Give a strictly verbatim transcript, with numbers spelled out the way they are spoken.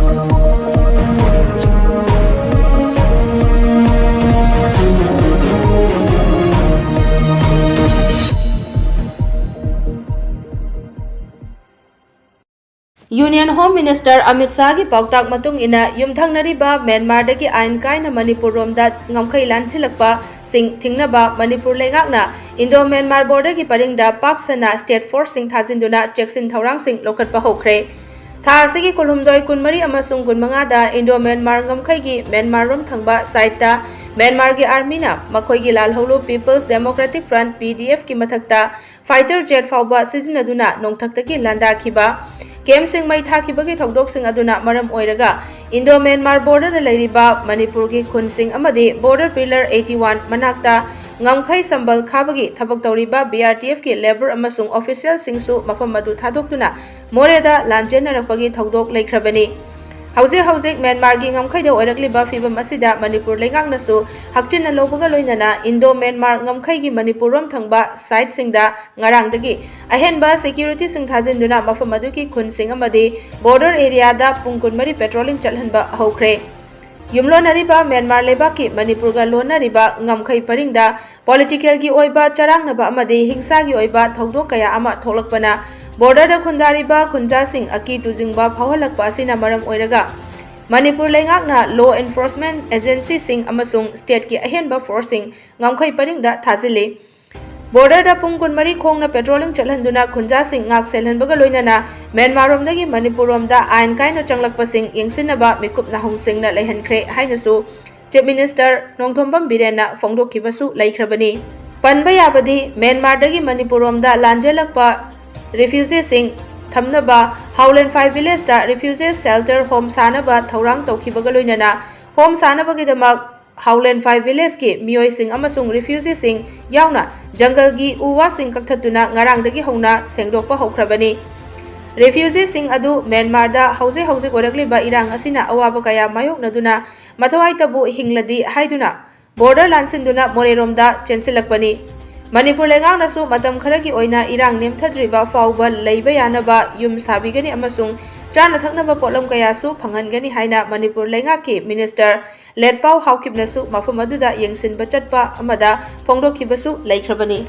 Union Home Minister Amit ꯁꯥꯍꯒꯤ ꯄꯥꯎꯇꯥꯛ ꯃꯇꯨꯡ ꯏꯟꯅ, ꯌꯨꯝꯊꯪꯅꯔꯤꯕ ꯃ꯭ꯌꯥꯟꯃꯥꯔꯗꯒꯤ ꯑꯥꯏꯟ ꯀꯥꯏꯅ ꯃꯅꯤꯄꯨꯔ ꯔꯣꯝꯗ ꯉꯝꯈꯩ ꯂꯥꯟꯁꯤꯜꯂꯛꯄꯁꯤꯡ ꯊꯤꯡꯅꯕ ꯃꯅꯤꯄꯨꯔ ꯂꯩꯉꯥꯛꯅ ꯏꯟꯗꯣ ꯃ꯭ꯌꯥꯟꯃꯥꯔ ꯕꯣꯔꯗꯔꯒꯤ ꯄꯔꯤꯡꯗ ꯄꯥꯛ ꯁꯟꯅ ꯁ꯭ꯇꯦꯠ ꯐꯣꯔꯁꯁꯤꯡ ꯊꯥꯖꯤꯟꯗꯨꯅ ꯆꯦꯛꯁꯤꯟ ꯊꯧꯔꯥꯡꯁꯤꯡ ꯂꯧꯈꯠꯄ ꯍꯧꯈ꯭ꯔꯦ꯫ ꯊꯥ ꯑꯁꯤꯒꯤ ꯀꯨꯟꯍꯨꯝꯗꯣꯏ, ꯀꯨꯟꯃꯔꯤ ꯑꯃꯁꯨꯡ ꯀꯨꯟꯃꯉꯥꯗ ꯏꯟꯗꯣ ꯃ꯭ꯌꯥꯟꯃꯥꯔ ꯉꯝꯈꯩꯒꯤ ꯃ꯭ꯌꯥꯟꯃꯥꯔ ꯔꯣꯝ ꯊꯪꯕ ꯁꯥꯏꯠꯇ ꯃ꯭ꯌꯥꯟꯃꯥꯔꯒꯤ ꯑꯥꯔꯃꯤꯅ ꯃꯈꯣꯏꯒꯤ ꯂꯥꯜꯍꯧꯂꯨ People's Democratic Front, P D F, ꯀꯤ ꯃꯊꯛꯇ fighter jet ꯐꯥꯎꯕ ꯁꯤꯖꯤꯟꯅꯗꯨꯅ ꯅꯣꯡꯊꯛꯇꯒꯤ ꯂꯥꯟꯗꯥꯈꯤꯕ, ꯀꯦꯝꯞꯁꯤꯡ ꯃꯩ ꯊꯥꯈꯤꯕꯒꯤ ꯊꯧꯗꯣꯛꯁꯤꯡ ꯑꯗꯨꯅ ꯃꯔꯝ ꯑꯣꯏꯔꯒ ꯏꯟꯗꯣ ꯃ꯭ꯌꯥꯟꯃꯥꯔ ꯕꯣꯔꯗꯔꯗ ꯂꯩꯔꯤꯕ ꯃꯅꯤꯄꯨꯔꯒꯤ ꯈꯨꯟꯁꯤꯡ ꯑꯃꯗꯤ ꯕꯣꯔꯗꯔ ꯄꯤꯂꯔ ꯑꯩꯠꯇꯤ ꯋꯥꯟ ꯃꯅꯥꯛꯇ ꯉꯝꯈꯩ ꯁꯝꯕꯜ ꯈꯥꯕꯒꯤ ꯊꯕꯛ ꯇꯧꯔꯤꯕ B R T F ꯀꯤ labour ꯑꯃꯁꯨꯡ official ꯁꯤꯡꯁꯨ ꯃꯐꯝ ꯑꯗꯨ ꯊꯥꯗꯣꯛꯇꯨꯅ ꯃꯣꯔꯦꯗ ꯂꯥꯟꯖꯦꯟꯅꯔꯛꯄꯒꯤ ꯊꯧꯗꯣꯛ ꯂꯩꯈ꯭ꯔꯕꯅꯤ꯫ ꯍꯧꯖꯤꯛ ꯍꯧꯖꯤꯛ ꯃ꯭ꯌꯥꯟꯃꯥꯔꯒꯤ ꯉꯝꯈꯩꯗ ꯑꯣꯏꯔꯛꯂꯤꯕ ꯐꯤꯕꯝ ꯑꯁꯤꯗ ꯃꯅꯤꯄꯨꯔ ꯂꯩꯉꯥꯛꯅꯁꯨ ꯍꯛꯆꯤꯟꯅ ꯂꯧꯕꯒ ꯂꯣꯏꯅꯅ ꯏꯟꯗꯣ ꯃ꯭ꯌꯥꯟꯃꯥꯔ ꯉꯝꯈꯩꯒꯤ ꯃꯅꯤꯄꯨꯔ ꯔꯣꯝ ꯊꯪꯕ ꯁꯥꯏꯠꯁꯤꯡꯗ ꯉꯔꯥꯡꯗꯒꯤ ꯑꯍꯦꯟꯕ ꯁꯦꯀ꯭ꯌꯨꯔꯤꯇꯤꯁꯤꯡ ꯊꯥꯖꯤꯟꯗꯨꯅ ꯃꯐꯝ ꯑꯗꯨꯒꯤ ꯈꯨꯟꯁꯤꯡ ꯑꯃꯗꯤ ꯕꯣꯔꯗꯔ ꯑꯦꯔꯤꯌꯥꯗ ꯄꯨꯡ ꯀꯨꯟꯃꯔꯤ ꯄꯦꯇ꯭ꯔꯣꯂꯤꯡ ꯆꯠꯍꯟꯕ ꯍꯧꯈ꯭ꯔꯦ꯫ ꯌꯨꯝꯂꯣꯟꯅꯔꯤꯕ ꯃ꯭ꯌꯥꯟꯃꯥꯔ ꯂꯩꯕꯥꯛꯀꯤ ꯃꯅꯤꯄꯨꯔꯒ ꯂꯣꯟꯅꯔꯤꯕ ꯉꯝꯈꯩ ꯄꯔꯤꯡꯗ ꯄꯣꯂꯤꯇꯤꯀꯦꯜꯒꯤ ꯑꯣꯏꯕ ꯆꯔꯥꯡꯅꯕ ꯑꯃꯗꯤ ꯍꯤꯡꯁꯥꯒꯤ ꯑꯣꯏꯕ ꯊꯧꯗꯣꯛ ꯀꯌꯥ ꯑꯃ ꯊꯣꯛꯂꯛꯄꯅ ꯕꯣꯔꯗꯔꯗ ꯈꯨꯟꯗꯥꯔꯤꯕ ꯈꯨꯟꯖꯥꯁꯤꯡ ꯑꯀꯤ ꯇꯨꯖꯤꯡꯕ ꯐꯥꯎꯍꯜꯂꯛꯄ ꯑꯁꯤꯅ ꯃꯔꯝ ꯑꯣꯏꯔꯒ ꯃꯅꯤꯄꯨꯔ ꯂꯩꯉꯥꯛꯅ law enforcement agency ꯁꯤꯡ ꯑꯃꯁꯨꯡ ꯁ꯭ꯇꯦꯠꯀꯤ ꯑꯍꯦꯟꯕ ꯐꯣꯔꯁꯁꯤꯡ ꯉꯝꯈꯩ ꯄꯔꯤꯡꯗ ꯊꯥꯖꯤꯜꯂꯤ꯫ ꯕꯣꯔꯗꯔꯗ ꯄꯨꯡ ꯀꯨꯟꯃꯔꯤ ꯈꯣꯡꯅ ꯄꯦꯇ꯭ꯔꯣꯂꯤꯡ ꯆꯠꯍꯟꯗꯨꯅ ꯈꯨꯟꯖꯥꯁꯤꯡ ꯉꯥꯛ ꯁꯦꯜꯍꯟꯕꯒ ꯂꯣꯏꯅꯅ ꯃ꯭ꯌꯥꯟꯃꯥꯔ ꯔꯣꯝꯗꯒꯤ ꯃꯅꯤꯄꯨꯔ ꯔꯣꯝꯗ ꯑꯥꯏꯟ ꯀꯥꯏꯅ ꯆꯪꯂꯛꯄꯁꯤꯡ ꯌꯦꯡꯁꯤꯟꯅꯕ ꯃꯤꯀꯨꯞ ꯅꯥꯍꯣꯡꯁꯤꯡꯅ ꯂꯩꯍꯟꯈ꯭ꯔꯦ ꯍꯥꯏꯅꯁꯨ Chief Minister ꯅꯣꯡꯊꯣꯝꯕꯝ ꯕꯤꯔꯦꯟꯅ ꯐꯣꯡꯗꯣꯛꯈꯤꯕꯁꯨ ꯂꯩꯈ꯭ꯔꯕꯅꯤ꯫ ꯄꯟꯕ ꯌꯥꯕꯗꯤ, ꯃ꯭ꯌꯥꯟꯃꯥꯔꯗꯒꯤ ꯃꯅꯤꯄꯨꯔ ꯔꯣꯝꯗ ꯂꯥꯟꯖꯦꯜꯂꯛꯄ refugeeꯁꯤꯡ ꯊꯝꯅꯕ ꯍꯥꯎꯂꯦꯟꯐꯥꯏ villageꯇ refugee shelter home ꯁꯥꯅꯕ ꯊꯧꯔꯥꯡ ꯇꯧꯈꯤꯕꯒ ꯂꯣꯏꯅꯅ home ꯁꯥꯅꯕꯒꯤꯗꯃꯛ ꯍꯥꯎꯂꯦꯟꯐꯥꯏ villageꯀꯤ ꯃꯤꯑꯣꯏꯁꯤꯡ ꯑꯃꯁꯨꯡ refugeeꯁꯤꯡ ꯌꯥꯎꯅ ꯖꯪꯒꯜꯒꯤ ꯎ ꯋꯥꯁꯤꯡ ꯀꯛꯊꯠꯇꯨꯅ ꯉꯔꯥꯡꯗꯒꯤ ꯍꯧꯅ ꯁꯦꯡꯗꯣꯛꯄ ꯍꯧꯈ꯭ꯔꯕꯅꯤ꯫ Refugeeꯁꯤꯡ ꯑꯗꯨ ꯃ꯭ꯌꯥꯟꯃꯥꯔꯗ ꯍꯧꯖꯤꯛ ꯍꯧꯖꯤꯛ ꯑꯣꯏꯔꯛꯂꯤꯕ ꯏꯔꯥꯡ ꯑꯁꯤꯅ ꯑꯋꯥꯕ ꯀꯌꯥ ꯃꯥꯌꯣꯛꯅꯗꯨꯅ ꯃꯊ꯭ꯋꯥꯏꯇꯕꯨ ꯍꯤꯡꯂꯗꯤ ꯍꯥꯏꯗꯨꯅ border ꯂꯥꯟꯁꯤꯟꯗꯨꯅ ꯃꯣꯔꯦꯔꯣꯝꯗ ꯆꯦꯟꯁꯤꯜꯂꯛꯄꯅꯤ꯫ ꯃꯅꯤꯄꯨꯔ ꯂꯩꯉꯥꯛꯅꯁꯨ ꯃꯇꯝ ꯈꯔꯒꯤ ꯑꯣꯏꯅ ꯏꯔꯥꯡ ꯅꯦꯝꯊꯗ꯭ꯔꯤꯕ ꯐꯥꯎꯕ ꯂꯩꯕ ꯌꯥꯅꯕ ꯌꯨꯝ ꯁꯥꯕꯤꯒꯅꯤ ꯑꯃꯁꯨꯡ ꯆꯥꯅ ꯊꯛꯅꯕ ꯄꯣꯠꯂꯝ ꯀꯌꯥꯁꯨ ꯐꯪꯍꯟꯒꯅꯤ ꯍꯥꯏꯅ ꯃꯅꯤꯄꯨꯔ ꯂꯩꯉꯥꯛꯀꯤ ꯃꯤꯅꯤꯁꯇꯔ ꯂꯦꯠꯄꯥꯎ ꯍꯥꯎꯀꯤꯞꯅꯁꯨ ꯃꯐꯝ ꯑꯗꯨꯗ ꯌꯦꯡꯁꯤꯟꯕ ꯆꯠꯄ ꯑꯃꯗ ꯐꯣꯡꯗꯣꯛꯈꯤꯕꯁꯨ ꯂꯩꯈ꯭ꯔꯕꯅꯤ꯫